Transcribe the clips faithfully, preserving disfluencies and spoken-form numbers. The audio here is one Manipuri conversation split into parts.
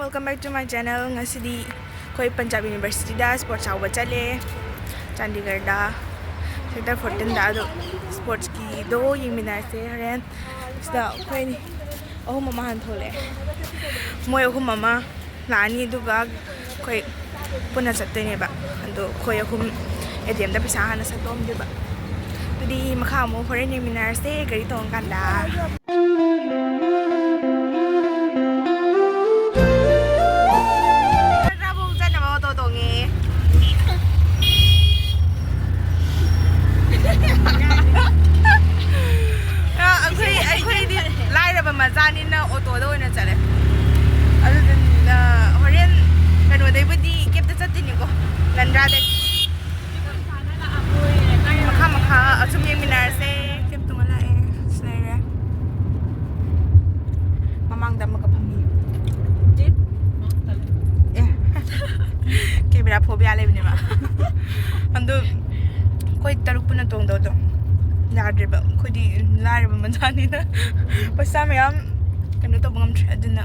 Welcome back to my channel. ꯉꯁꯤꯗꯤ ꯑꯩꯈꯣꯏ ꯄꯟꯖꯥꯕ ꯌꯨꯅꯤꯚꯔꯁꯤꯇꯤꯗ ꯁ꯭ꯄꯣꯔꯠꯁ ꯌꯥꯎꯕ ꯆꯠꯂꯦ, ꯆꯥꯟꯗꯤꯒꯔꯗ, ꯁꯦꯛꯇꯔ ꯐꯣꯔꯇꯤꯟꯗ꯫ ꯑꯗꯣ ꯁ꯭ꯄꯣꯔꯠꯁꯀꯤꯗꯣ ꯌꯦꯡꯃꯤꯟꯅꯔꯁꯦ ꯍꯣꯔꯦꯟ꯫ ꯁꯤꯗ ꯑꯩꯈꯣꯏ ꯑꯍꯨꯝ ꯑꯃ ꯍꯥꯟꯅ ꯊꯣꯛꯂꯛꯑꯦ, ꯃꯣꯏ ꯑꯍꯨꯝ ꯑꯃ ꯂꯥꯛꯑꯅꯤ, ꯑꯗꯨꯒ ꯑꯩꯈꯣꯏ ꯄꯨꯟꯅ ꯆꯠꯇꯣꯏꯅꯦꯕ꯫ ꯑꯗꯣ ꯑꯩꯈꯣꯏ ꯑꯍꯨꯝ ꯑꯦ ꯇꯤ ꯑꯦꯝꯗ ꯄꯩꯁꯥ ꯍꯥꯟꯅ ꯁꯠꯇꯣꯛꯑꯝꯗꯣꯏꯕ꯫ ꯑꯗꯨꯗꯤ ꯃꯈꯥ ꯑꯃꯨꯛ ꯍꯣꯔꯦꯟ ꯌꯦꯡꯃꯤꯟꯅꯔꯁꯦ ꯒꯥꯔꯤ ꯇꯣꯡꯉꯀꯥꯟꯗ꯫ ꯈꯔꯕꯨ ꯆꯠꯅꯕ ꯑꯣꯇꯣ ꯇꯣꯡꯉꯦ꯫ ꯑ, ꯑꯩꯈꯣꯏ, ꯑꯩꯈꯣꯏꯗꯤ ꯂꯥꯏꯔꯕ ꯃꯆꯥꯅꯤꯅ ꯑꯣꯇꯣꯗ ꯑꯣꯏꯅ ꯆꯠꯂꯦ꯫ ꯑꯗꯨꯗꯨꯅ ꯍꯣꯔꯦꯟ ꯀꯩꯅꯣꯗꯩꯕꯨꯗꯤ ꯀꯦꯞꯇ ꯆꯠꯇꯣꯏꯅꯤꯀꯣ, ꯂꯟꯗ꯭ꯔꯥꯗꯩ꯫ ꯃꯈꯥ ꯃꯈꯥ ꯑꯁꯨꯝ ꯌꯦꯡꯃꯤꯟꯅꯔꯁꯦ꯫ ꯀꯦꯞ ꯇꯣꯡꯉ ꯂꯥꯛꯑꯦ꯫ ꯁꯤ ꯂꯩꯔꯦ꯫ ꯃꯃꯥꯡꯗ ꯑꯃꯒ ꯐꯝꯃꯤ꯫ ꯑꯦ꯫ ꯀꯦꯃꯦꯔꯥ ꯐꯣꯕꯤꯌꯥ ꯂꯩꯕꯅꯦꯕ꯫ ꯑꯗꯨ ꯑꯩꯈꯣꯏ ꯇꯔꯨꯛ ꯄꯨꯟꯅ ꯇꯣꯡꯗꯧꯗꯣ ꯌꯥꯗ꯭ꯔꯦꯕ꯫ ꯑꯩꯈꯣꯏꯗꯤ ꯂꯥꯏꯔꯕ ꯃꯆꯥꯅꯤꯅ ꯄꯩꯁꯥ ꯃꯌꯥꯝ ꯀꯩꯅꯣ ꯇꯧꯕ ꯉꯝꯗ꯭ꯔꯦ꯫ ꯑꯗꯨꯅ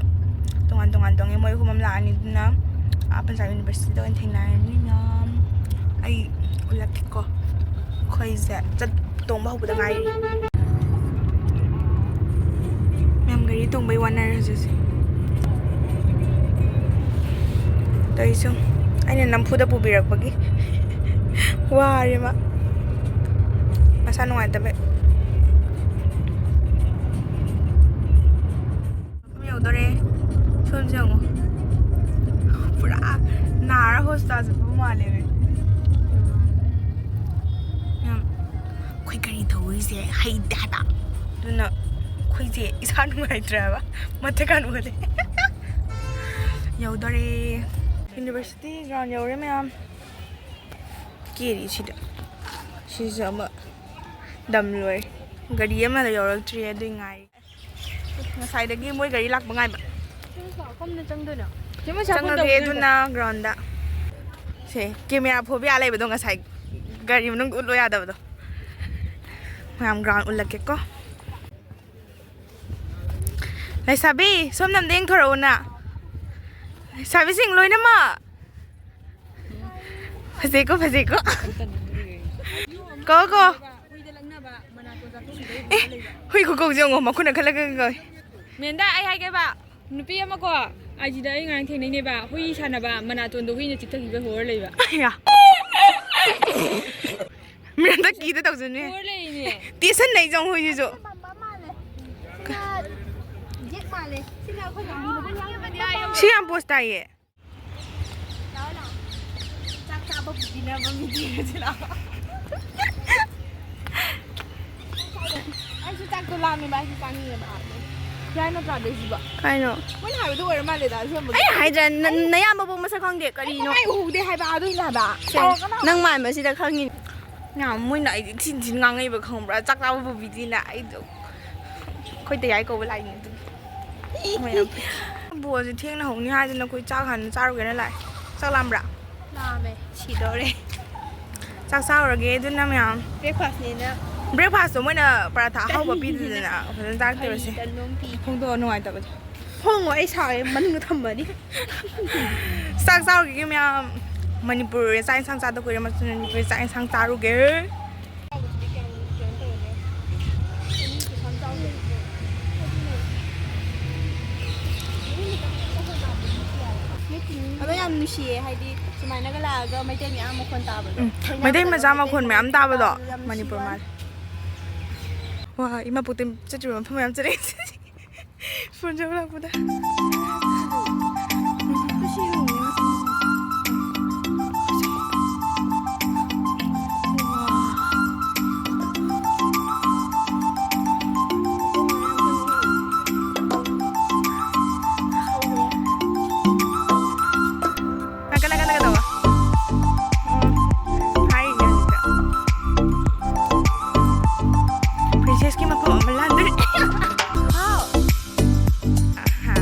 ꯇꯣꯉꯥꯟ ꯇꯣꯉꯥꯟ ꯇꯣꯡꯉꯦ꯫ ꯃꯣꯏ ꯑꯍꯨꯝ ꯑꯃ ꯂꯥꯛꯑꯅꯤ꯫ ꯑꯗꯨꯅ ꯑꯥ ꯄꯟꯖꯥꯕ ꯌꯨꯅꯤꯚꯔꯁꯤꯇꯤꯗ ꯑꯣꯏꯅ ꯊꯦꯡꯅꯔꯅꯤ ꯃꯌꯥꯝ꯫ ꯑꯩ ꯎꯠꯂꯛꯀꯦꯀꯣ꯫ ꯑꯩꯈꯣꯏꯁꯦ ꯆꯠ-, ꯇꯣꯡꯕ ꯍꯧꯕꯗ ꯉꯥꯏꯔꯤ꯫ ꯃꯌꯥꯝ ꯒꯥꯔꯤ ꯇꯣꯡꯕꯩ ꯋꯥꯅꯔꯦ ꯍꯧꯖꯤꯛꯁꯦ꯫ ꯇꯧꯔꯤꯁꯨ ꯑꯩꯅ ꯅꯝꯐꯨꯗ ꯄꯨꯕꯤꯔꯛꯄꯒꯤ ꯋꯥꯔꯦ ꯃꯥ꯫ ꯃꯁꯥ ꯅꯨꯡꯉꯥꯏꯇꯕꯩ꯫ ꯌꯧꯗꯣꯔꯦ꯫ ꯁꯣꯝꯁꯦ ꯌꯦꯡꯉꯣ꯫ ꯄꯨꯔꯥ ꯅꯥꯔ ꯍꯣꯁꯄꯤꯇꯥꯜ ꯆꯠꯄ ꯃꯥꯜꯂꯦꯃꯦ꯫ ꯌꯥꯝ, ꯑꯩꯈꯣꯏ ꯒꯥꯔꯤ ꯊꯧꯔꯤꯁꯦ ꯍꯩꯇꯦ ꯍꯥꯏꯕ꯫ ꯑꯗꯨꯅ ꯑꯩꯈꯣꯏꯁꯦ ꯏꯁꯥ ꯅꯨꯡꯉꯥꯏꯇ꯭ꯔꯦ ꯍꯥꯏꯕ꯫ ꯃꯊꯛ ꯀꯥꯟ ꯑꯣꯜꯂꯦ꯫ ꯌꯧꯗꯣꯔꯦ꯫ ꯌꯨꯅꯤꯚꯔꯁꯤꯇꯤ ꯒ꯭ꯔꯥꯎꯟ ꯌꯧꯔꯦ ꯃꯌꯥꯝ꯫ ꯀꯦꯔꯤ ꯁꯤꯗ꯫ ꯁꯤꯁꯨ ꯑꯃ ꯗꯝ ꯂꯣꯏ꯫ ꯒꯥꯔꯤ ꯑꯃꯗ ꯌꯧꯔꯛꯇ꯭ꯔꯤ, ꯑꯗꯨꯏ ꯉꯥꯏꯔꯤ꯫ ꯉꯁꯥꯏꯗꯒꯤ ꯃꯣꯏ ꯒꯥꯔꯤ ꯂꯥꯛꯄ ꯉꯥꯏꯕ꯫ ꯀꯝꯅ ꯆꯪꯗꯣꯏꯅꯣ? ꯆꯪꯉꯒꯦ ꯑꯗꯨꯅ ꯒ꯭ꯔꯥꯎꯟꯗ꯫ ꯁꯦ, ꯀꯦꯃꯦꯔꯥ ꯐꯣꯕꯤꯌꯥ ꯂꯩꯕꯗꯣ ꯉꯁꯥꯏ ꯒꯥꯔꯤ ꯃꯅꯨꯡꯗ ꯎꯠꯂꯣ ꯌꯥꯗꯕꯗꯣ꯫ ꯃꯌꯥꯝ ꯒ꯭ꯔꯥꯎꯟ ꯎꯠꯂꯛꯀꯦꯀꯣ꯫ ꯂꯩꯁꯥꯕꯤ, ꯁꯣꯝꯗ ꯑꯝꯇ ꯌꯦꯡꯊꯣꯔꯛꯎꯅ꯫ ꯁꯥꯕꯤꯁꯤꯡ ꯂꯣꯏꯅꯃꯛ꯫ ꯐꯖꯩꯀꯣ, ꯐꯖꯩꯀꯣ꯫ ꯀꯣ, ꯀꯣ꯫ ꯑꯦ, ꯍꯨꯏ ꯈꯨꯀꯧꯁꯦ ꯌꯦꯡꯉꯣ, ꯃꯈꯨꯠꯅ ꯈꯜꯂꯒ ꯀꯧꯏ꯫ ꯃꯦꯟꯗꯥ, ꯑꯩ ꯍꯥꯏꯒꯦꯕ, ꯅꯨꯄꯤ ꯑꯃꯀꯣ, ꯑꯥꯏꯖꯤꯗ ꯑꯩ ꯉꯔꯥꯡ ꯊꯦꯡꯅꯩꯅꯦꯕ, ꯍꯨꯏ ꯁꯥꯟꯅꯕ, ꯃꯅꯥꯇꯣꯟꯗꯣ ꯍꯨꯏꯅ ꯆꯤꯛꯊꯈꯤꯕ ꯍꯣꯔ ꯂꯩꯕ꯫ ꯑꯌꯥ꯫ ꯃꯦꯟꯗꯥ ꯀꯤꯗ ꯇꯧꯖꯅꯦ꯫ ꯍꯣꯔ ꯂꯩꯔꯤꯅꯦ꯫ ꯇꯦꯁꯟꯅꯩ ꯆꯪꯉꯨ ꯍꯨꯏꯁꯤꯁꯨ꯫ ꯁꯤꯅ ꯌꯦꯛ ꯃꯥꯜꯂꯦ꯫ ꯁꯤꯅ ꯑꯩꯈꯣꯏ ꯂꯝꯕꯤ ꯃꯈꯣꯡ ꯌꯥꯝ ꯁꯤ ꯌꯥꯝ ꯄꯣꯁ ꯇꯥꯏꯌꯦ꯫ ꯂꯥꯛꯑꯣ, ꯂꯥꯛꯑꯣ꯫ ꯆꯥꯛ ꯆꯥꯕ ꯄꯨꯕꯤꯅꯕ ꯃꯤ ꯊꯤꯔꯁꯤ ꯂꯥꯛꯑꯣ꯫ ꯑꯩꯁꯨ ꯆꯥꯛꯇꯣ ꯂꯥꯝꯃꯦꯕ, ꯑꯩꯁꯨ ꯆꯥꯅꯤꯡꯉꯦꯕ꯫ ꯌꯥꯏ ꯅꯠꯇ꯭ꯔꯥ ꯑꯗꯩꯁꯤꯕꯣ? ꯀꯩꯅꯣ? ꯃꯣꯏꯅ ꯍꯥꯏꯕꯗꯣ ꯑꯣꯏꯔ ꯃꯥꯜꯂꯦꯗ, ꯑꯁꯦꯡꯕꯒꯤ꯫ ꯑꯩ ꯍꯥꯏꯗ꯭ꯔꯥ, ꯅ-, ꯅꯌꯥꯝꯕꯕꯨ ꯃꯁꯛ ꯈꯪꯗꯦ, ꯀꯔꯤꯅꯣ? ꯑꯩ ꯎꯍꯧꯗꯦ ꯍꯥꯏꯕ, ꯑꯗꯨꯏꯅꯦ ꯍꯥꯏꯕ꯫ ꯁꯦ, ꯅꯪ ꯃꯥꯟꯕꯁꯤꯗ ꯈꯪꯉꯤꯅꯦ꯫ ꯌꯥꯝ ꯃꯣꯏꯅ ꯑꯩꯗꯤ ꯊꯤꯟ ꯊꯤꯟ ꯉꯥꯡꯉꯛꯏꯕ ꯈꯪꯕ꯭ꯔꯥ? ꯆꯥꯛ ꯆꯥꯕ ꯄꯨꯕꯤꯗꯤꯅ ꯑꯩꯗꯣ꯫ ꯑꯩꯈꯣꯏ ꯇꯌꯥꯏ ꯀꯧꯕ ꯂꯥꯛꯏꯅꯦ ꯑꯗꯨꯒꯤ꯫ ꯃꯣꯏ ꯌꯥꯝ ꯐꯩ꯫ ꯕꯣꯜꯁꯦ ꯊꯦꯡꯅ ꯍꯧꯅꯤ ꯍꯥꯏꯗꯅ ꯑꯩꯈꯣꯏ ꯆꯥꯛ ꯍꯥꯟꯅ ꯆꯥꯔꯨꯒꯦꯅ ꯂꯥꯛꯑꯦ꯫ ꯆꯥꯛ ꯂꯥꯝꯕ꯭ꯔꯥ? ꯂꯥꯝꯃꯦ꯫ ꯁꯤꯗꯧꯔꯦ꯫ ꯆꯥꯛ ꯆꯥꯔꯨꯔꯒꯦ ꯑꯗꯨꯅ ꯃꯌꯥꯝ꯫ ꯕ꯭ꯔꯦꯛꯐꯥꯁꯅꯦꯅ꯫ ꯕ꯭ꯔꯦꯛꯐꯥꯁꯇꯣ ꯃꯣꯏꯅ ꯄꯔꯥꯊꯥ ꯑꯍꯥꯎꯕ ꯄꯤꯗꯗꯅ ꯐꯖꯅ ꯆꯥꯔꯛꯇꯧꯔꯁꯦ꯫ ꯇꯟ ꯑꯗꯨꯝ ꯄꯤ꯫ ꯐꯣꯡꯗꯣꯛꯑꯣ ꯅꯨꯡꯉꯥꯏꯇꯕꯗꯣ꯫ ꯐꯣꯡꯉꯣ, ꯑꯩ ꯁꯥꯎꯔꯦ, ꯃꯅꯨꯡꯗ ꯊꯝꯃꯅꯤ꯫ ꯆꯥꯛ ꯆꯥꯔꯨꯈꯤꯒꯦ ꯃꯌꯥꯝ꯫ ꯃꯅꯤꯄꯨꯔ ꯆꯥꯛ ꯏꯟꯁꯥꯡ ꯆꯥꯗ ꯀꯨꯏꯔꯦ, ꯃꯅꯤꯄꯨꯔ ꯆꯥꯛ ꯏꯟꯁꯥꯡ ꯆꯥꯔꯨꯒꯦ꯫ ꯑꯗꯣ ꯌꯥꯝ ꯅꯨꯡꯁꯤꯌꯦ, ꯍꯥꯏꯗꯤ ꯁꯨꯃꯥꯏꯅꯒ ꯂꯥꯛꯑꯒ ꯃꯩꯇꯩ ꯃꯌꯥꯝ ꯃꯈꯣꯟ ꯇꯥꯕꯗꯣ꯫ ꯎꯝ, ꯊꯦꯡꯅꯕꯗ ꯃꯩꯇꯩ ꯃꯆꯥ ꯃꯩꯇꯩ ꯃꯈꯣꯟ ꯃꯌꯥꯝ ꯇꯥꯕꯗꯣ ꯇꯥꯕꯗꯣ ꯌꯥꯝ ꯃꯅꯤꯄꯨꯔ ꯅꯨꯡꯁꯤꯕ꯫ ꯃꯥꯜꯂꯦ꯫ ꯋꯥ, ꯏꯃꯥ ꯄꯣꯛꯇ ꯆꯠꯇ꯭ꯔꯤꯕ ꯃꯐꯝ ꯃꯌꯥꯝ ꯆꯠꯂꯛꯑꯦ꯫ ꯐꯣꯟ ꯆꯠꯄ ꯂꯥꯛꯄꯗ꯫ ꯅꯥꯀꯟ ꯅꯥꯀꯟꯗꯒ ꯇꯧꯕ꯫ ꯎꯝ, ꯍꯥꯏꯔꯤꯅꯦ ꯍꯧꯖꯤꯛꯇ꯫ ꯄ꯭ꯔꯤꯟꯁꯦꯁꯀꯤ ꯃꯐꯝ ꯑꯃ ꯂꯥꯟꯗꯣꯔꯦ꯫ ꯍꯥꯎ꯫ ꯑꯍꯥ꯫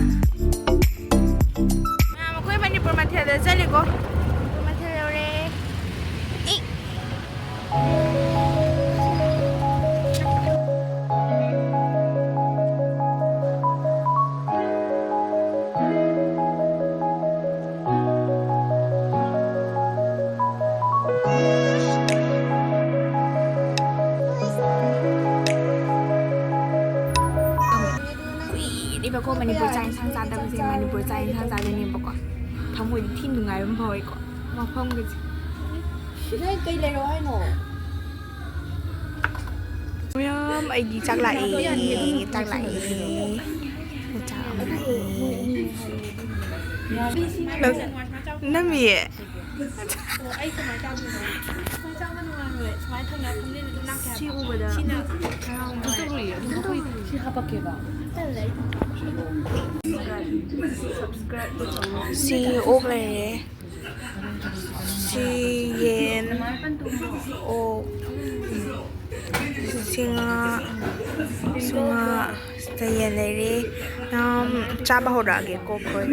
ꯆꯥꯗꯕꯁꯦ ꯃꯅꯤꯄꯨꯔ ꯆꯥꯛ ꯏꯟꯁꯥꯡ ꯆꯥꯗꯣꯏꯅꯦꯕꯀꯣ꯫ ꯊꯃꯣꯏꯗꯤ ꯊꯤ ꯅꯨꯡꯉꯥꯏꯕ ꯑꯃ ꯐꯥꯎꯋꯦꯀꯣ, ꯃꯐꯝꯒꯁꯦ꯫ ꯅꯣꯏ ꯀꯩ ꯂꯩꯔꯛꯑꯣ ꯍꯥꯏꯅꯣ? ꯃꯌꯥꯝ ꯑꯩꯒꯤ ꯆꯥꯛ ꯂꯥꯛꯑꯦ, ꯆꯥꯛ ꯂꯥꯛꯑꯦ, ꯆꯥꯛ ꯑꯃ ꯂꯥꯛꯑꯦ꯫ ꯅꯝꯃꯤꯌꯦ꯫ ꯑꯣ, ꯑꯩ ꯀꯃꯥꯏꯅ ꯆꯥꯗꯣꯏꯅꯣ? ꯁꯨꯃꯥꯏꯅ ꯆꯥꯕ ꯅꯨꯡꯉꯥꯏꯔꯣꯏ꯫ ꯁꯨꯃꯥꯏꯅ ꯊꯝꯅ ꯊꯝꯅ ꯑꯗꯨꯝ ꯂꯥꯛꯀꯦ ꯍꯥꯏꯕ꯫ ꯁꯤ ꯎꯕꯗ ꯁꯤꯅ ꯍꯔꯥꯎ ꯅꯨꯡꯉꯥꯏ꯫ ꯁꯤ ꯍꯥꯄꯛꯀꯦꯕ꯫ ꯇꯜꯂꯦ꯫ ꯁꯤ ꯑꯣꯛ ꯂꯩꯔꯦ꯫ ꯁꯤ ꯌꯦꯟ, ꯑꯣꯛ, ꯁꯤ ꯉꯥ, ꯁꯤ ꯉꯥ, ꯁꯤꯗ ꯌꯦꯟ ꯂꯩꯔꯦ꯫ ꯌꯥꯝ ꯆꯥꯕ ꯍꯧꯔꯛꯑꯒꯦꯀꯣ ꯑꯩꯈꯣꯏ꯫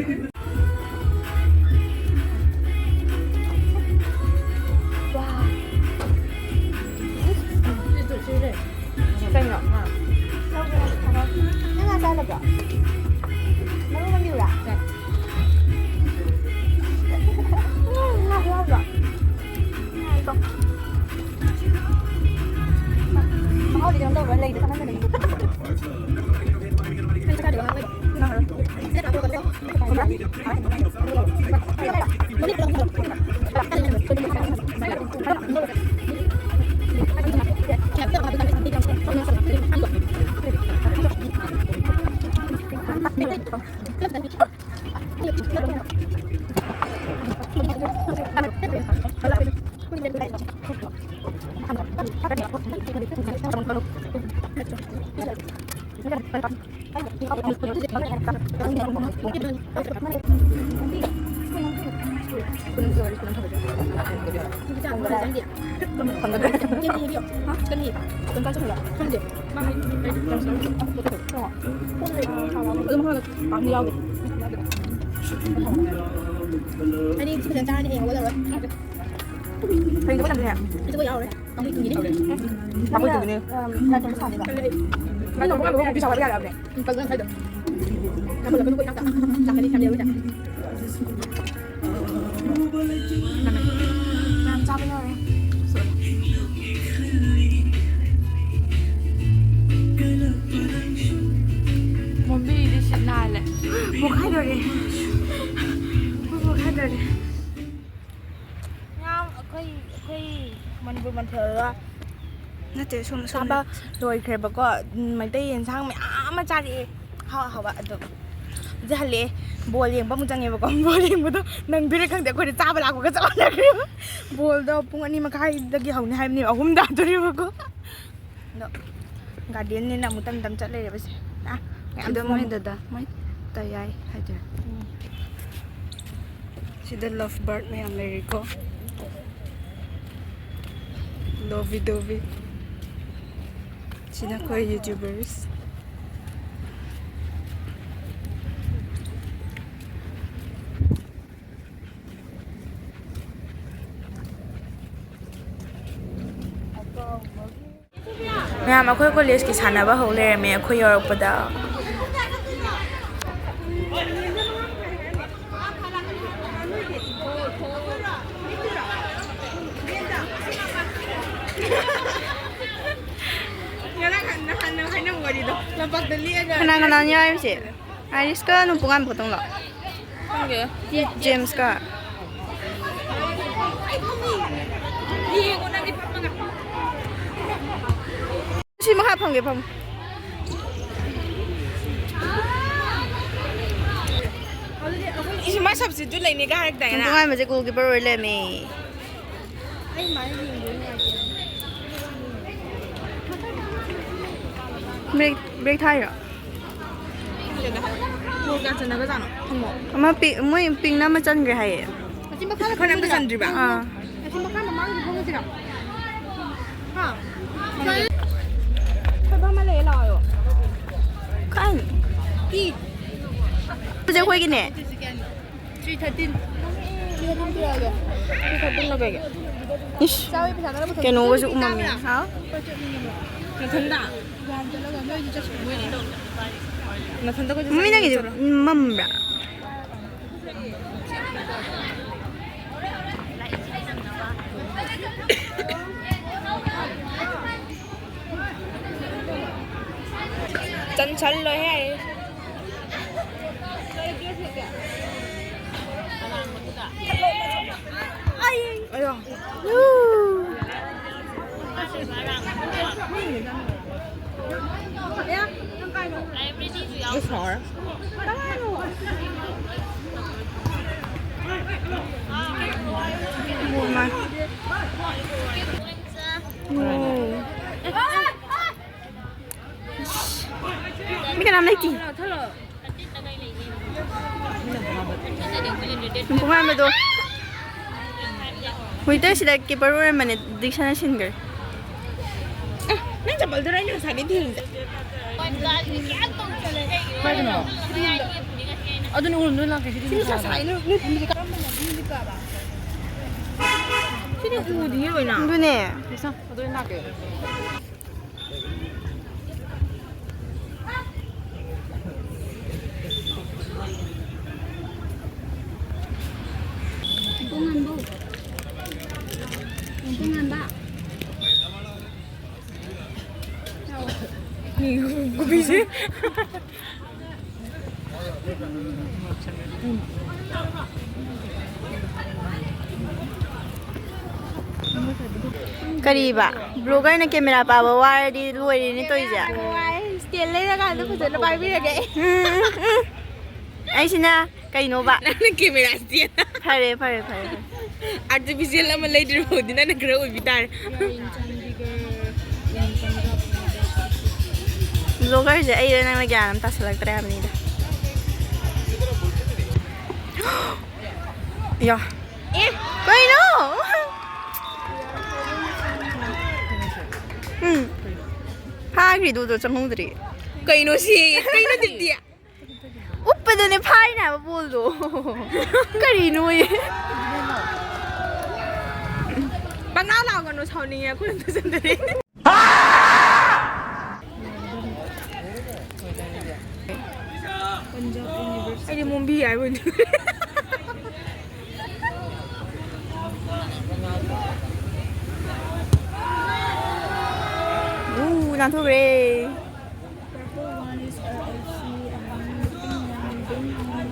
ꯀꯩꯅꯣ? ꯅꯪ ꯉꯥ ꯆꯥꯗꯕ꯭ꯔꯣ? ꯃꯔꯨ ꯅꯝꯕꯤꯌꯨꯔꯥ? ꯉꯥꯁꯨ ꯌꯥꯎꯗ꯭ꯔꯣ? ꯉꯥꯏꯈꯣ꯫ ꯃꯍꯥꯎꯗꯤ ꯀꯩꯅꯣꯝ ꯇꯧꯕ꯭ꯔꯥ? ꯂꯩꯗ ꯆꯥꯃꯟꯗꯅ꯫ ꯅꯪ ꯆꯥꯛ ꯆꯥꯗ꯭ꯔꯤꯕꯣ? ꯉꯥꯏꯈꯣ꯫ ꯑꯩꯗꯤ ꯁꯤ ꯐꯖꯅ ꯆꯥꯔꯗꯤ ꯍꯌꯦꯡ ꯍꯧꯒꯠꯂꯔꯣꯏ꯫ ꯍꯌꯦꯡ ꯍꯧꯒꯠꯂꯝꯗꯣꯏꯅꯦ? ꯑꯗꯨꯒ ꯌꯥꯎꯔꯦ꯫ ꯀꯥꯡꯕꯨ ꯊꯨꯝꯒꯤꯅꯤ꯫ ꯀꯥꯡꯕꯨ ꯊꯨꯝꯒꯤꯅꯤ꯫ ꯎꯝ, ꯂꯥꯏ ꯊꯣꯡꯕ ꯁꯥꯅꯤꯕ꯫ ꯂꯥꯏ ꯊꯣꯡꯕ ꯀꯥꯟꯗ ꯀꯣꯐꯤ ꯁꯥꯕ ꯌꯥꯔꯕꯅꯦ꯫ ꯎꯝ, ꯀꯜꯂꯒ ꯉꯁꯥꯏꯗꯣ꯫ ꯌꯥꯝ ꯀꯜꯂꯒ ꯅꯈꯣꯏ ꯆꯥꯛ ꯆꯥ-, ꯆꯥꯛꯀꯅꯤ ꯌꯥꯝ ꯂꯩꯔꯣꯏꯗ꯫ ꯃꯌꯥꯝ ꯆꯥꯕ ꯌꯥꯎꯔꯦ꯫ ꯃꯣꯝꯕꯤꯗꯤ ꯁꯤꯠ ꯅꯥꯜꯂꯦ꯫ ꯃꯅꯤꯄꯨꯔ ꯃꯊꯦꯜꯗ ꯅꯠꯇꯦ, ꯁꯣꯝ, ꯁꯣꯝ ꯆꯥꯕ ꯂꯣꯏꯈ꯭ꯔꯦꯕꯀꯣ꯫ ꯎꯝ, ꯃꯩꯇꯩ ꯌꯦꯟꯁꯥꯡ ꯃꯌꯥꯝ ꯑꯃ ꯆꯥꯔꯛꯑꯦ, ꯑꯍꯥꯎ ꯑꯍꯥꯎꯕ꯫ ꯑꯗꯣ ꯍꯧꯖꯤꯛ ꯍꯜꯂꯛꯑꯦ, ꯕꯣꯜ ꯌꯦꯡꯕ ꯑꯃꯨꯛ ꯆꯪꯉꯦꯕꯀꯣ꯫ ꯕꯣꯜ ꯌꯦꯡꯕꯗꯣ ꯅꯪꯗꯣꯏꯔꯥ ꯈꯪꯗꯦ, ꯑꯩꯈꯣꯏꯗꯤ ꯆꯥꯕ ꯂꯥꯛꯄꯒ ꯆꯞ ꯃꯥꯟꯅꯈ꯭ꯔꯦꯕ꯫ ꯕꯣꯜꯗꯣ ꯄꯨꯡ ꯑꯅꯤ ꯃꯈꯥꯏꯗꯒꯤ ꯍꯧꯅꯤ ꯍꯥꯏꯕꯅꯦꯕ, ꯑꯍꯨꯝ ꯇꯥꯗꯣꯔꯦꯕꯀꯣ꯫ ꯑꯗꯣ ꯒꯥꯔꯗꯦꯟꯅꯤꯅ ꯑꯃꯨꯛ ꯇꯝ ꯇꯝ ꯆꯠ ꯂꯩꯔꯦꯕ ꯁꯦ꯫ ꯑꯥ, ꯃꯌꯥꯝ ꯁꯤꯗ ꯃꯣꯏ ꯊꯝꯃꯦ꯫ ꯗꯗꯥ, ꯃꯣꯏ ꯇꯌꯥꯏ ꯍꯥꯏꯗꯣꯏꯔꯥ? ꯎꯝ꯫ ꯁꯤꯗ ꯂꯚ ꯕꯔꯗ ꯃꯌꯥꯝ ꯂꯩꯔꯤꯀꯣ꯫ ꯂꯣꯚꯤ ꯗꯣꯚꯤ꯫ ꯁꯤꯅ ꯑꯩꯈꯣꯏ ꯌꯨꯇ꯭ꯌꯨꯕꯔꯁ꯫ ꯃꯌꯥꯝ, ꯑꯩꯈꯣꯏ ꯀꯣꯂꯦꯖꯀꯤ ꯁꯥꯟꯅꯕ ꯍꯧ ꯂꯩꯔꯝꯃꯦ ꯑꯩꯈꯣꯏ ꯌꯧꯔꯛꯄꯗ꯫ ꯉꯔꯥꯡ ꯅꯍꯥꯟ ꯅꯪ ꯍꯥꯏꯅꯕ ꯋꯥꯔꯤꯗꯣ, ꯂꯝꯄꯥꯛꯇ ꯂꯦꯛꯑꯒ ꯀꯅꯥ ꯀꯅꯥꯅꯣ ꯌꯥꯎꯔꯤꯁꯦ? ꯑꯥꯏꯔꯤꯁꯀ ꯅꯣꯡꯄꯣꯛꯉꯥꯟꯕ ꯈꯛꯇꯪ ꯂꯥꯛꯑꯣ꯫ ꯈꯪꯗꯦ꯫ ꯖꯦꯝꯁꯀ꯫ ꯌꯦꯡꯉꯣ ꯅꯪꯗꯤ ꯐꯝꯃꯒ꯫ ꯁꯤ ꯃꯈꯥ ꯐꯝꯒꯦ, ꯐꯝꯃꯨ꯫ ꯏꯁ, ꯃꯥ substitute ꯂꯩꯅꯤꯒ ꯍꯥꯏꯔꯛꯇꯥꯏꯅꯦ? ꯅꯣꯡꯄꯣꯛꯉꯥꯟꯕꯁꯦ goalkeeper ꯑꯣꯏ ꯂꯩꯔꯝꯃꯦ꯫ ꯕ꯭ꯔꯦꯛ, ꯕ꯭ꯔꯦꯛ ꯊꯥꯏꯔꯣ? ꯈꯪꯗꯦꯗ꯫ ꯒꯣꯜ ꯀꯌꯥ ꯆꯟꯅꯒ꯭ꯔꯖꯥꯠꯅꯣ? ꯍꯪꯉꯣ꯫ ꯑꯃ ꯄꯤ-, ꯃꯣꯏ ꯄꯤꯡꯅ ꯑꯃ ꯆꯟꯈ꯭ꯔꯦ ꯍꯥꯏꯌꯦ꯫ ꯑꯁꯤ ꯃꯈꯥꯗ ꯈꯔ ꯑꯝꯇ ꯐꯝꯃꯁꯤꯔꯣ? ꯆꯟꯗ꯭ꯔꯤꯕ? ꯑꯥ꯫ ꯑꯁꯤ ꯃꯈꯥ ꯃꯃꯥꯡꯒꯤꯗ ꯐꯝꯃꯁꯤꯔꯣ? ꯍꯥ? ꯊꯕꯛ ꯑꯃ ꯂꯩꯌꯦ, ꯂꯥꯛꯑꯣ꯫ ꯀꯥꯏ? ꯄꯤ꯫ ꯍꯧꯖꯤꯛ ꯑꯩꯈꯣꯏꯒꯤꯅꯦ꯫ Three thirteen. Three thirteen ꯄꯤꯔꯛꯑꯒꯦ꯫ Three thirteen ꯂꯧꯒꯦ꯫ ꯏꯁ, ꯆꯥꯕꯒꯤ ꯄꯩꯁꯥ ꯈꯔ ꯄꯨꯊꯣꯛ-, ꯀꯩꯅꯣꯒꯁꯨ ꯎꯃꯝꯃꯦ꯫ ꯆꯥꯕ꯭ꯔꯥ? ꯍꯥꯎ? ꯅꯊꯟꯗ? ꯌꯥꯝ ꯆꯠꯂꯒ ꯅꯣꯏꯗꯤ ꯆꯠꯈ꯭ꯔꯣ꯫ ꯅꯊꯟꯗ ꯀꯣꯏꯆꯠ ꯃꯃꯤ ꯆꯠꯂꯒ ꯅꯪꯒꯤꯁꯦ ꯆꯠꯂꯣ꯫ ꯃꯝꯕ꯭ꯔꯥ? ꯆꯟꯁꯜꯂꯣꯍꯦ꯫ ꯑꯌꯥ꯫ ꯄꯨꯡꯉꯥꯟꯕꯗꯣ꯫ ꯍꯧꯖꯤꯛꯇ ꯁꯤꯗ ꯀꯤꯄꯔ ꯑꯣꯏꯔꯝꯕꯅꯦ, ꯗꯤꯛꯁꯟꯅ ꯁꯤꯟꯈ꯭ꯔꯦ꯫ ꯑꯦ, ꯅꯪ ꯆꯄꯜꯗꯨꯔꯣ ꯑꯩꯅ ꯉꯁꯥꯏꯗꯩ ꯊꯤꯔꯤꯁꯦ? ꯀꯥꯏꯗꯅꯣ? ꯑꯗꯨꯅꯦ, ꯎꯔꯨꯝꯗ ꯑꯣꯏꯅ ꯂꯥꯛꯀꯦ, ꯁꯤꯗꯤ ꯁꯤ ꯅꯨꯡꯁꯥ ꯅꯨꯡꯁꯥ ꯁꯥꯏ, ꯅꯣꯏ, ꯅꯣꯏ ꯐꯝꯃꯤꯁꯦ ꯀꯔꯝꯕꯅꯣ? ꯁꯤꯗꯤ ꯎꯗꯤꯌꯦ ꯂꯣꯏꯅ꯫ ꯑꯗꯨꯅꯦ꯫ ꯀꯩꯁꯥ, ꯑꯗꯨ ꯑꯣꯏꯅ ꯂꯥꯛꯀꯦ꯫ ꯄꯨꯡ ꯉꯟꯕꯧ꯫ ꯄꯨꯡ ꯉꯟꯕ꯫ ꯃꯤ ꯒꯨꯕꯤꯁꯦ꯫ ꯀꯔꯤꯕ? ꯕ꯭ꯂꯣꯒꯔꯅ ꯀꯦꯃꯦꯔꯥ ꯄꯥꯏꯕ ꯋꯥꯔꯗꯤ ꯂꯣꯏꯔꯦꯅꯦ ꯇꯧꯔꯤꯁꯦ꯫ ꯋꯥꯏ, ꯁ꯭ꯇꯦꯟ ꯂꯩꯔꯀꯥꯟꯗ ꯐꯖꯅ ꯄꯥꯏꯕꯤꯔꯒꯦ꯫ ꯎꯝ, ꯎꯝ, ꯎꯝ꯫ ꯑꯩꯁꯤꯅ ꯀꯩꯅꯣꯕ? ꯅꯪꯅ ꯀꯦꯃꯦꯔꯥ ꯁ꯭ꯇꯦꯟ꯫ ꯐꯔꯦ, ꯐꯔꯦ, ꯐꯔꯦ, ꯐꯔꯦ꯫ ꯑꯥꯔꯇꯤꯐꯤꯁꯤꯌꯦꯜ ꯑꯃ ꯂꯩꯗ꯭ꯔꯤꯕ ꯐꯥꯎꯗꯤ ꯅꯪꯅ ꯈꯔ ꯑꯣꯏꯕꯤ ꯇꯥꯔꯦ꯫ ꯕ꯭ꯂꯣꯒꯔꯁꯦ ꯑꯩꯔ ꯅꯪꯅ ꯒ꯭ꯌꯥꯟ ꯑꯃ ꯇꯥꯁꯜꯂꯛꯇ꯭ꯔꯦ ꯍꯥꯏꯕꯅꯤꯗ꯫ ꯌꯥ꯫ ꯑꯦ꯫ ꯀꯩꯅꯣ? ꯎꯝ꯫ ꯐꯥꯈ꯭ꯔꯤꯗꯨꯗꯣ ꯆꯪꯍꯧꯗ꯭ꯔꯤ꯫ ꯀꯩꯅꯣ ꯁꯤ? ꯀꯩꯅꯣ ꯗꯤꯞꯇꯤ? ꯎꯞꯄꯗꯅꯦ ꯐꯥꯔꯤꯅꯦ ꯍꯥꯏꯕ ꯕꯣꯜꯗꯣ꯫ ꯀꯔꯤꯅꯣꯌꯦ? ꯄꯪꯂꯥꯎ ꯂꯥꯎꯒꯅꯨ, ꯁꯥꯎꯅꯤꯡꯉꯦ ꯑꯩꯈꯣꯏ ꯑꯝꯇ ꯆꯠꯇꯔꯤ꯫ ꯑꯩꯗꯤ ꯃꯣꯝꯕꯤ ꯍꯥꯏꯕ ꯑꯣꯏꯅ꯫ ꯎ, ꯅꯥꯟꯊꯣꯛꯈ꯭ꯔꯦ꯫ Purple one is R L C and the pink one is green one.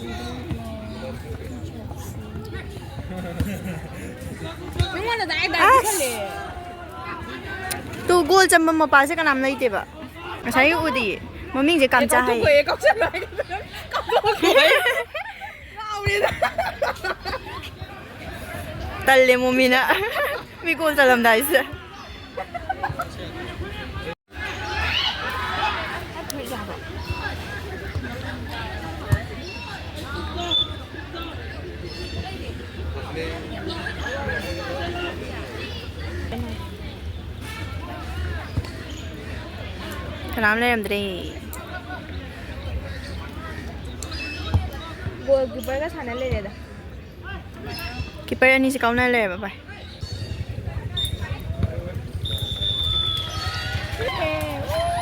We don't know. Let's see. ꯅꯉꯣꯟꯗ direct direct ꯑꯁ! ꯄꯤꯁꯜꯂꯦ꯫ ꯇꯨ ꯒꯣꯜ ꯆꯟꯕ ꯃꯄꯥꯁꯦ ꯀꯅꯥꯝ ꯂꯩꯇꯦꯕ꯫ ꯉꯁꯥꯏꯒꯤ ꯎꯗꯤ ꯃꯃꯤꯡꯁꯦ ꯀꯥꯝꯆꯥ ꯍꯥꯏꯌꯦ꯫ ꯀꯥꯎꯊꯣꯛꯈꯣꯍꯦ, ꯀꯥꯎꯁꯜꯂꯣ ꯍꯥꯏꯒꯗ꯭ꯔꯥ? ꯀꯥꯎꯊꯣꯛꯈꯣꯍꯦ꯫ ꯉꯥꯎꯔꯦꯗ꯫ ꯇꯜꯂꯦ ꯃꯣꯃꯤꯅ꯫ ꯃꯤ ꯒꯣꯜ ꯆꯜꯂꯝꯗꯥꯏꯁꯤꯗ꯫ ꯀꯅꯥꯝ ꯂꯩꯔꯝꯗ꯭ꯔꯦ꯫ ꯒꯣꯜ ꯀꯤꯄꯔꯒ ꯁꯥꯟꯅ ꯂꯩꯔꯦꯗ꯫ ꯀꯤꯄꯔ ꯑꯅꯤꯁꯦ ꯀꯥꯎꯅ ꯂꯩꯔꯦꯕ ꯚꯥꯏ꯫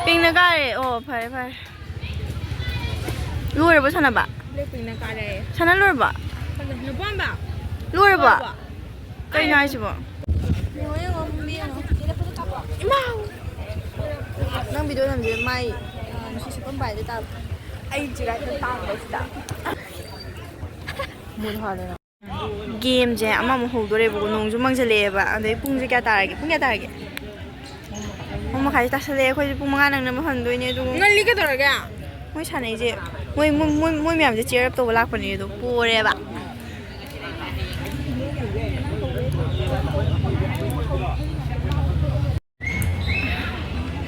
ꯄꯤꯡꯅ ꯀꯥꯔꯦ꯫ ꯑꯣ, ꯐꯔꯦ, ꯐꯔꯦ꯫ ꯂꯣꯏꯔꯕꯣ ꯁꯥꯟꯅꯕ? ꯕ꯭ꯂꯦꯛ ꯄꯤꯡꯅ ꯀꯥꯔꯦ꯫ ꯁꯥꯟꯅ ꯂꯣꯏꯔꯕꯣ? ꯅꯨꯄꯥꯝꯕ꯫ ꯂꯣꯏꯔꯕꯣ? ꯂꯣꯏꯔꯕꯣ? ꯀꯩꯅꯣ ꯍꯥꯏꯁꯤꯕꯣ? ꯌꯦꯡꯉꯣ, ꯌꯦꯡꯉꯣ, ꯃꯤ ꯌꯦꯡꯉꯣ꯫ ꯏꯃꯥꯎ! ꯅꯪ ꯚꯤꯗꯤꯑꯣ ꯅꯝꯁꯦ ꯃꯥꯏ, ꯑ, ꯅꯨꯡꯁꯤꯠ ꯁꯤꯠꯐꯝ ꯄꯥꯏꯗ ꯇꯥꯕ꯫ ꯑꯩ ꯆꯤꯔꯥꯏ ꯇꯥꯡꯕꯁꯤꯗ꯫ ꯃꯨꯠ ꯍꯥꯜꯂꯦ꯫ ꯒꯦꯝꯁꯦ ꯑꯃꯃꯨꯛ ꯍꯧꯗꯣꯔꯦꯕꯀꯣ, ꯅꯣꯡꯁꯨ ꯃꯪꯁꯤꯜꯂꯛꯑꯦꯕ꯫ ꯑꯗꯩ ꯄꯨꯡꯁꯦ ꯀꯌꯥ ꯇꯥꯔꯒꯦ? ꯄꯨꯡ ꯀꯌꯥ ꯇꯥꯔꯒꯦ? ꯄꯨꯡ ꯃꯈꯥꯏꯁꯦ ꯇꯥꯁꯜꯂꯛꯑꯦ꯫ ꯑꯩꯈꯣꯏꯁꯦ ꯄꯨꯡ ꯃꯉꯥ ꯅꯪꯅꯕ ꯍꯟꯗꯣꯏꯅꯦ꯫ ꯑꯗꯨ ꯉꯜꯂꯤ ꯀꯩꯗꯧꯔꯒꯦ? ꯃꯣꯏ ꯁꯥꯟꯅꯩꯁꯦ, ꯃꯣꯏ, ꯃꯣꯏ, ꯃꯣꯏ, ꯃꯣꯏ ꯃꯌꯥꯝꯁꯦ cheer up ꯇꯧꯕ ꯂꯥꯛꯄꯅꯦ, ꯑꯗꯣ ꯄꯣꯔꯦꯕ꯫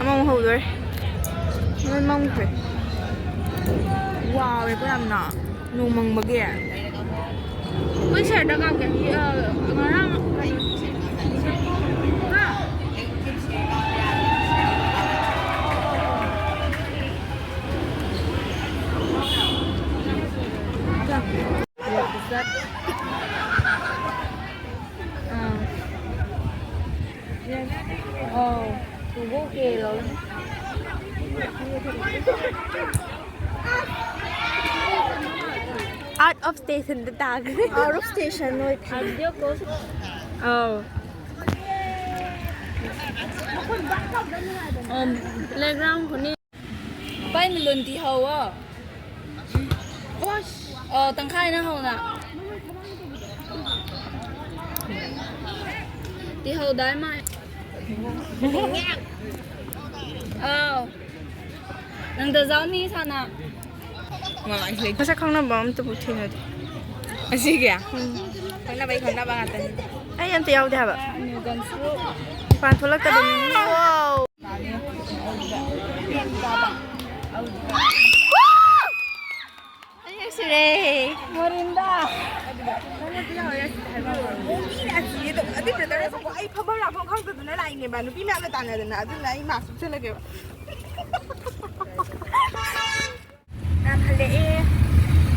ꯑꯃꯃꯨꯛ ꯍꯧꯗꯣꯔꯦ꯫ ꯅꯣꯏ ꯃꯝꯈ꯭ꯔꯦ꯫ ꯋꯥꯎꯋꯦꯀꯣ ꯌꯥꯝꯅ꯫ ꯅꯣꯡ ꯃꯪꯕꯒꯤ꯫ ꯑꯩꯈꯣꯏ ꯁꯍꯔꯗ ꯀꯥꯞꯀꯦ꯫ ꯑ, ꯉꯔꯥꯡ ꯀꯩꯅꯣ? ꯍꯥ? ꯑꯥ꯫ ꯑꯧ, ꯄꯨꯕꯣꯛ ꯀꯦ ꯂꯧꯔꯦ꯫ Out of stationꯗ ꯇꯥꯈ꯭ꯔꯦ꯫ Out of station ꯑꯣꯏꯈ꯭ꯔꯦ꯫ ꯑꯧ꯫ ꯎꯝ, playground ꯈꯨꯅꯤ꯫ ꯄꯥꯏ ꯃꯤꯂꯨꯟ ꯇꯤꯍꯧꯋꯣ꯫ ꯑꯣ, ꯇꯪꯈꯥꯏꯅ ꯍꯧꯅ꯫ ꯇꯤꯍꯧꯗꯥꯏ ꯃꯥꯏ꯫ ꯑꯥꯎ꯫ ꯅꯪꯗ ꯖꯥꯎꯅꯤ ꯁꯥꯅ꯫ ꯃꯁꯛ ꯈꯪꯅꯕ ꯑꯝꯇꯕꯨ ꯊꯦꯡꯅꯗꯦ꯫ ꯑꯁꯤꯒꯤ? ꯎꯝ꯫ ꯈꯪꯅꯕꯩ ꯈꯪꯅꯕ ꯉꯥꯛꯇꯅꯤ꯫ ꯑꯩ ꯑꯝꯇ ꯌꯥꯎꯗꯦ ꯍꯥꯏꯕ꯫ ꯃꯄꯥꯟ ꯊꯣꯛꯂꯛꯇꯕ ꯃꯤ꯫ Wow! ꯑꯅꯤꯔꯛ ꯁꯨꯔꯦ꯫ ꯃꯣꯔꯤꯟꯗꯥ꯫ ꯑꯗꯨ brother ꯑꯩ ꯐꯝꯐꯝ ꯂꯥꯛꯐꯝ ꯈꯪꯗꯗꯅ ꯂꯥꯛꯏꯅꯦꯕ, ꯅꯨꯄꯤ ꯃꯌꯥꯝꯅ ꯇꯥꯟꯅꯗꯅ, ꯑꯗꯨꯅ ꯑꯩ mask ꯎꯞꯁꯜꯂꯒꯦꯕ꯫ ꯃꯌꯥꯝ ꯍꯜꯂꯛꯑꯦ꯫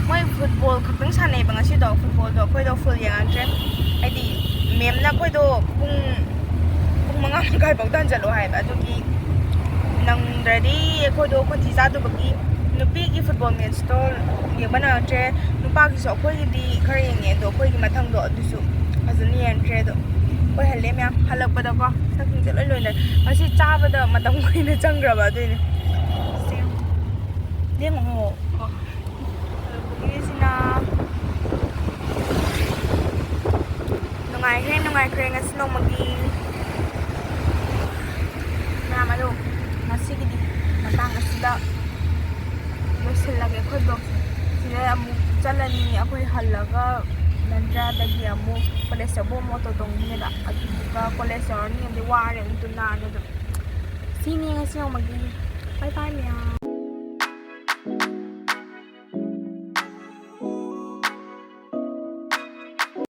ꯃꯣꯏ football ꯈꯛꯇꯪ ꯁꯥꯟꯅꯩꯕ ꯉꯁꯤꯗꯣ꯫ Footballꯗꯣ ꯑꯩꯈꯣꯏꯗꯣ full ꯌꯦꯡꯉꯛꯇ꯭ꯔꯦ, ꯍꯥꯏꯗꯤ ma'amꯅ ꯑꯩꯈꯣꯏꯗꯣ ꯄꯨꯡ ꯄꯨꯡ ꯃꯉꯥ ꯃꯈꯥꯏ ꯐꯥꯎꯗ ꯍꯟꯖꯜꯂꯛꯑꯣ ꯍꯥꯏꯕ, ꯑꯗꯨꯒꯤ ꯅꯪꯗ꯭ꯔꯗꯤ ꯑꯩꯈꯣꯏꯗꯣ ꯈꯣꯟꯊꯤ ꯆꯥꯗꯕꯒꯤ ꯅꯨꯄꯤꯒꯤ football matchꯇꯣ ꯌꯦꯡꯕ ꯅꯪꯉꯛꯇ꯭ꯔꯦ꯫ ꯅꯨꯄꯥꯒꯤꯁꯨ ꯑꯩꯈꯣꯏꯒꯤꯗꯤ ꯈꯔ ꯌꯦꯡꯉꯦ, ꯑꯗꯣ ꯑꯩꯈꯣꯏꯒꯤ ꯃꯊꯪꯗꯣ ꯑꯗꯨꯁꯨ ꯐꯖꯅ ꯌꯦꯡꯉꯛꯇ꯭ꯔꯦ꯫ ꯑꯗꯣ ꯑꯩꯈꯣꯏ ꯍꯜꯂꯦ ꯃꯌꯥꯝ꯫ ꯍꯜꯂꯛꯄꯗꯀꯣ ꯁꯛꯁꯤꯡꯁꯦ ꯂꯣꯏ ꯂꯣꯏꯅꯔꯦ꯫ ꯉꯁꯤ ꯆꯥꯕꯗ ꯃꯇꯝ ꯀꯨꯏꯅ ꯆꯪꯈ꯭ꯔꯕ ꯑꯗꯨꯏꯅꯦ꯫ ꯁꯦꯝ꯫ ꯂꯦꯡꯉꯣ꯫ ꯍꯜꯂꯛꯄꯒꯤꯁꯤꯅ ꯅꯨꯡꯉꯥꯏꯈ꯭ꯔꯦ, ꯅꯨꯡꯉꯥꯏꯈ꯭ꯔꯦ ꯉꯁꯤ ꯅꯣꯡꯃꯒꯤ ꯃꯌꯥꯝ꯫ ꯑꯗꯣ ꯉꯁꯤꯒꯤꯗꯤ ꯃꯇꯥꯡ ꯑꯁꯤꯗ ꯂꯣꯏꯁꯤꯜꯂꯒꯦ ꯑꯩꯈꯣꯏ vlogꯁꯦ꯫ ꯁꯤꯗ ꯑꯃꯨꯛ ꯆꯠꯂꯅꯤ ꯑꯩꯈꯣꯏ, ꯍꯜꯂꯒ ꯅꯟꯗ꯭ꯔꯥꯗꯒꯤ ꯑꯃꯨꯛ college ꯌꯧꯕ ꯑꯃꯨꯛ auto ꯇꯣꯡꯗꯣꯏꯅꯦꯕ, ꯑꯗꯨꯗꯨꯒ college ꯌꯧꯔꯅꯤ꯫ ꯑꯗꯩ ꯋꯥꯔꯦ, ꯑꯗꯨꯝ ꯇꯨꯝꯅꯔꯅꯤ꯫ ꯑꯗꯨꯝ ꯁꯤꯅꯤ ꯉꯁꯤ ꯅꯣꯡꯃꯒꯤ꯫ Bye bye ꯃꯌꯥꯝ꯫